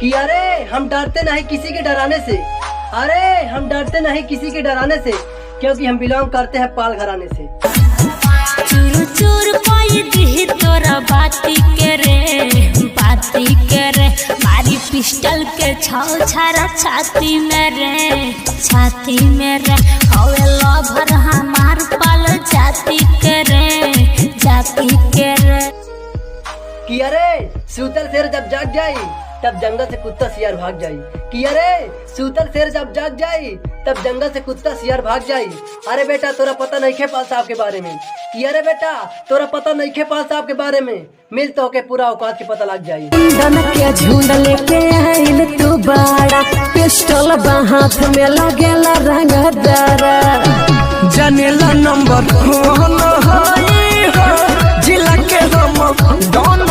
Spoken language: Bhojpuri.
कि अरे हम डरते नहीं किसी के डराने से, अरे हम डरते नहीं किसी के डराने से, क्योंकि हम बिलोंग करते हैं पाल घराने से। चूर चूर कोई दिही तोरा बाती के रे, बाती के रे, मारी पिस्टल के छाव छारा छाती में रे, छाती में रे, हवे लभर हमार पाल जाती के रे, जाती के रे। कि अरे सूतल शेर जब जाग जाई तब जंगल से कुत्ता सियार भाग जाई। कि अरे सूतल शेर जब जाग जाई तब जंगल से कुत्ता सियार भाग जाई। अरे बेटा तोरा पता नहीं खे पाल साहब के बारे में। कि अरे बेटा तोरा पता नहीं खे पाल साहब के बारे में, मिल तो के पूरा औकात के पता लग जाई। डन के झुंड लेके आइल तू बाड़ा, पिस्टल बा हाथ में लगेला रंगदारा। जनेला नंबर वन हई हो, जिला के हम डॉन